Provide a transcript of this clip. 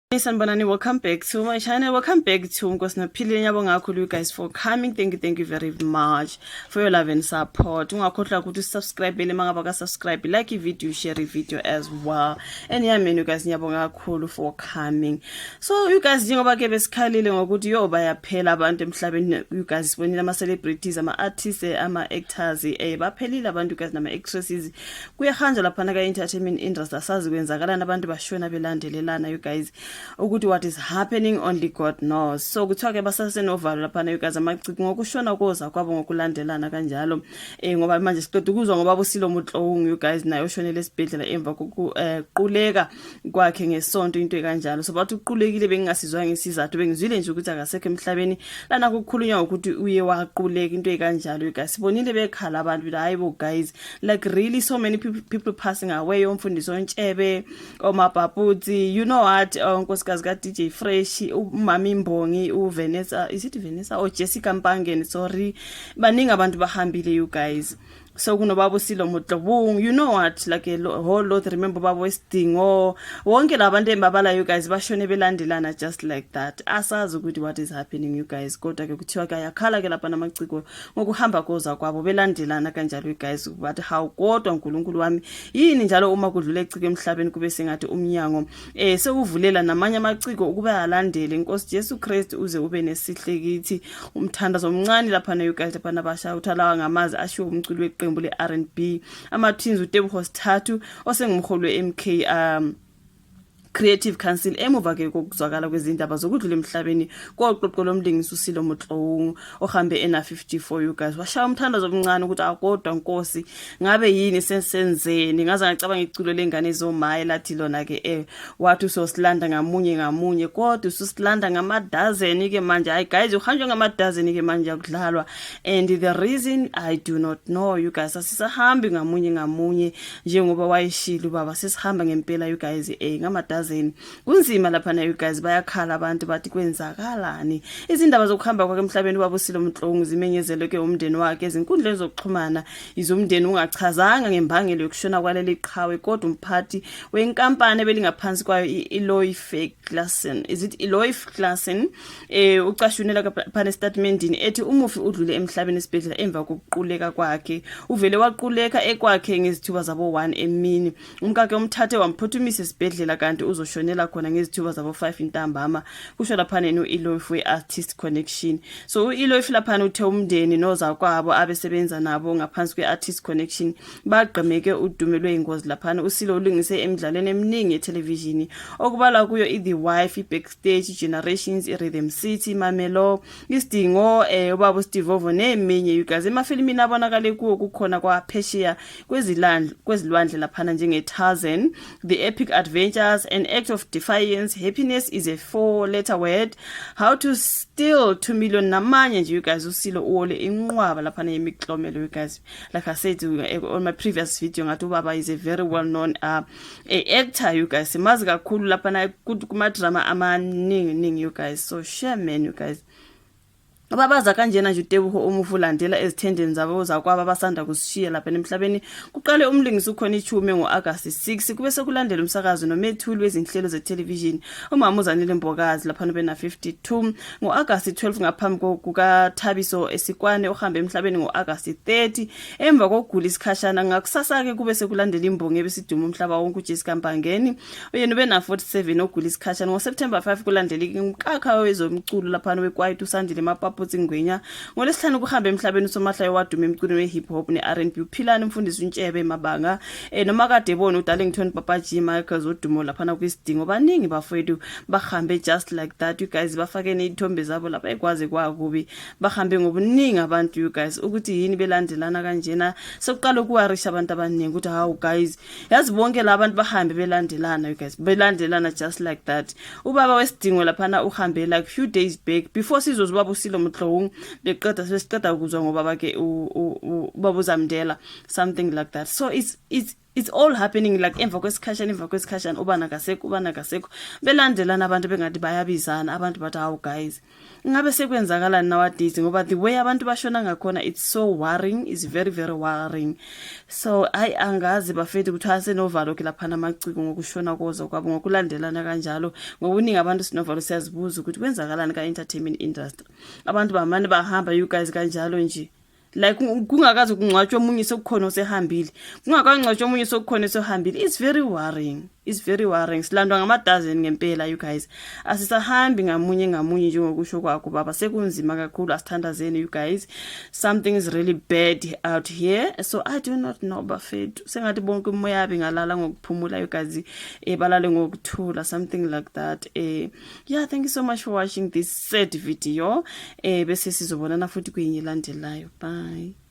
Hey sanibonani, welcome back to my channel. Welcome back to Nkosinaphile. Ngiyabonga kakhulu, you guys, for coming. Thank you, thank you very much for your love and support. Ungakhohlwa ukuthi usubscribe le mangaba ka subscribe, like i-video, share i-video as well. And yeah man, you guys, ngiyabonga kakhulu for coming. So you guys, njengoba ke besikhalile ngokuthi yo bayaphela abantu emhlabeni, you guys, sibonile ama celebrities, ama artists, ama actors, baphelile abantu, you guys, nama actresses. Kuyahanjwa lapha ka entertainment industry, asazi kwenzakalani, abantu bashona belandelelana, you guys, ukuthi what is happening, only God knows. So kuthiwa ke basasenovalo laphana, you guys, amaciko ngokushona koza kwabo ngokulandelana kanjalo, ngoba manje siqeda ukuzwa ngoba uSello Motloung, you guys, naye oshonele esibhedlela emva kokuquleka kwakhe ngesonto, into ekanjalo. So bathi uqulekile, bengingasizwanga isizathu, bengizwile nje ukuthi akasekho emhlabeni. Lana kukhulunywa ukuthi uye waquleka, into ekanjalo, you guys. Sibonile bekhala abantu, hayibo guys, like really so many people passing away, umfundisi oNtshebe, oMabhabutsi, you know what, unkosikazi ka DJ Fresh, umama imbongi uVanessa, is it Vanessa or Jessica Mpangeni? Sorry, baningi abantu bahambile, you guys. So kunobaba uSello Motloung, you know what, like a whole lot. Remember baba wesidingo, wonke labantu embabala, you guys, bashone belandelana just like that. Asazi ukuthi what is happening, you guys, kodwa ke kuthiwa kayakhala ke lapha namaciko ngokuhamba koza kwabo belandelana kanjalo, you guys. Bathi hawu kodwa uNkulunkulu wami, yini njalo uma kudlula eciko emhlabeni kube sengathi umnyango sekuvulela namanye amaciko ukuba alandele? Inkosi Jesu Christ, uze ube nesihle kithi. Umthandazo omncane lapha, you guys, lapha nabasha uthalawa ngamazi ashiwo umculo weqembu le-R&B ama-Twins, uTebogo Sithathu, osengumholi we-MK Creative Council, emuva ke kokuzwakala kwezindaba zokudlula emhlabeni koqoqo lomlingisi uSello Motloung ohambe ena 54, you guys. Washaya umthandazo omncane ukuthi akodwa Nkosi, ngabe yini sensenzeni? Ngaze ngacabanga iculo lengane zomaye lathi lona ke wathi usosilanda ngamunye ngamunye, kodwa ususilanda ngamadazeni ke manje. Hayi guys, uhanjwe ngamadazeni ke manje, akudlalwa. And the reason I do not know, you guys. Asisahambi ngamunye ngamunye njengoba wayeshilo ubaba, sesihamba ngempela, you guys, ngamadazeni. Kunzima lapha na, you guys, bayakhala abantu, bathi kwenzakalani? Izindaba zokuhamba kwakhe emhlabeni ubaba uSello Motloung zimenyezelwe ke umndeni wakhe ezinkundleni zokuxhumana. Izomndeni ungachazanga ngembangelo yokushona kwaleli qhawe, kodwa umphathi wenkampani ebelingaphansi kwayo, i-Eloif Klassen, is it Eloif Klassen, ucashunela phana estatementini ethi umufi udlule emhlabeni esibhedlela emva kokuquleka kwakhe. Uvele waquleka ekwakhe ngezithuba zabo 1 emini. Umkakhe umthathe wamphuthumisa esibhedlela, kanti uzoshonela khona ngezithuba zabo 5 intambama, kusho laphana no-Eloif we-Artist Connection. So u-Eloif laphana uthe umndeni nozakwabo abesebenza nabo ngaphansi kwe-Artist Connection bagqemeke udume lwey'ngozi laphana. USello ulungise emidlalweni eminingi yethelevishini, okubalwa kuyo i-The Wife, i-Backstage, i-Generations, i-Rhythm City, Mamelo, Isidingo, ubaba uStevovo neminye, you guys. Emafilimini abonakale kuwo kukhona kwaphesheya kwezilwandle laphana njenge-Tarzan The Epic Adventures, An Act of Defiance, Happiness Is a Four Letter Word, How to Steal 2 Million namanye nje, you guys. USello uwole inqwaba laphana yemiklomelo, you guys. Like I said on my previous video, ngathi ubaba is a very well known actor, you guys. Simazi kakhulu laphana kuma-drama amaningi ningi, you guys. So share man, you guys. Ababaza kanjena nje uTebogo umufu ulandela ezithendeni zabo zakwabo abasanda kusishiya lapha emhlabeni. Kuqale umlingisi uConnie Chiume ngo-August 6, kube sekulandela umsakazo nomethuli wezinhlelo zethelevishini umama uZanele Mbokazi lapha bena 52 ngo-August 12, ngaphambi kukaThabiso Esikwane ohambe emhlabeni ngo-August 30 emva kokugula isikhashana. Ngakusasa-ke kube sekulandela imbongi ebesiduma umhlaba wonke uJessica Mpangeni, yena ubena 47, ogula isikhashana. NgoSeptember 5 kulandela umkakha wezomculo laphana wekwaito uSandile Mapaputsi Ngwenya. NgoLwesihlanu kuhambe emhlabeni usomahlaya waduma emculweni we-hip hop ne-R&B uPhilani Mfundisi uNtshebe Mabanga, noma kade bona uDarlington Papa G Michaels odumo laphana kwisidingo. Baningi bafowethu bahambe just like that, you guys. Bafake ney'thombe zabo lapha, ekwazi kwakubi bahambe ngobuningi abantu, you guys. Ukuthi yini belandelana kanjena, sekuqala ukuwarisha abantu abaningi ukuthi hawu guys, yazi bonke la bantu bahambe belandelana, you guys, belandelana just like that. Ubaba wesidingo laphana uhambe like few days back before sizoze ubaba uSello Motloung, beqeda sesiqeda ukuzwa ngobaba ke ubaba uZamdela, something like that. So it's It's all happening like emva kwesikhashana, emva kwesikhashana, ubani akasekho, ubani akasekho, belandelana abantu bengathi bayabizana. Abantu bathi, "Hawu guys, ngabe sekwenzakalani nowadays?" Ngoba the way abantu bashona ngakhona, it's so worrying, is very very worrying. So hayi, angazi bafethu, ukuthi asenovalo ke laphana amaciko ngokushona koza kwabo ngokulandelana kanjalo ngobuningi. Abantu sinovalo, siyazibuza ukuthi kwenzakalani ka-entertainment industry. Abantu bamane bahamba, you guys, kanjalo nje, like kungakaze kungcwatshwe omunye sekukhona osehambile, kungakangcwatshwa omunye sekukhona osehambile. It's very worrying, it's very worrying. Silandwa ngama-dozen ngempela, you guys. Asisahambi ngamunye ngamunye njengokusho kwakho baba, sekunzima kakhulu. Asithandazeni, you guys. Something is really bad out here, so I do not know, bafethu. Sengathi bonke umoya yabo ingalala ngokuphumula, you guys, balale ngokuthula, something like that. Yeah, thank you so much for watching this sad video. Bese sizobonana futhi kwenye elandelayo. Bye.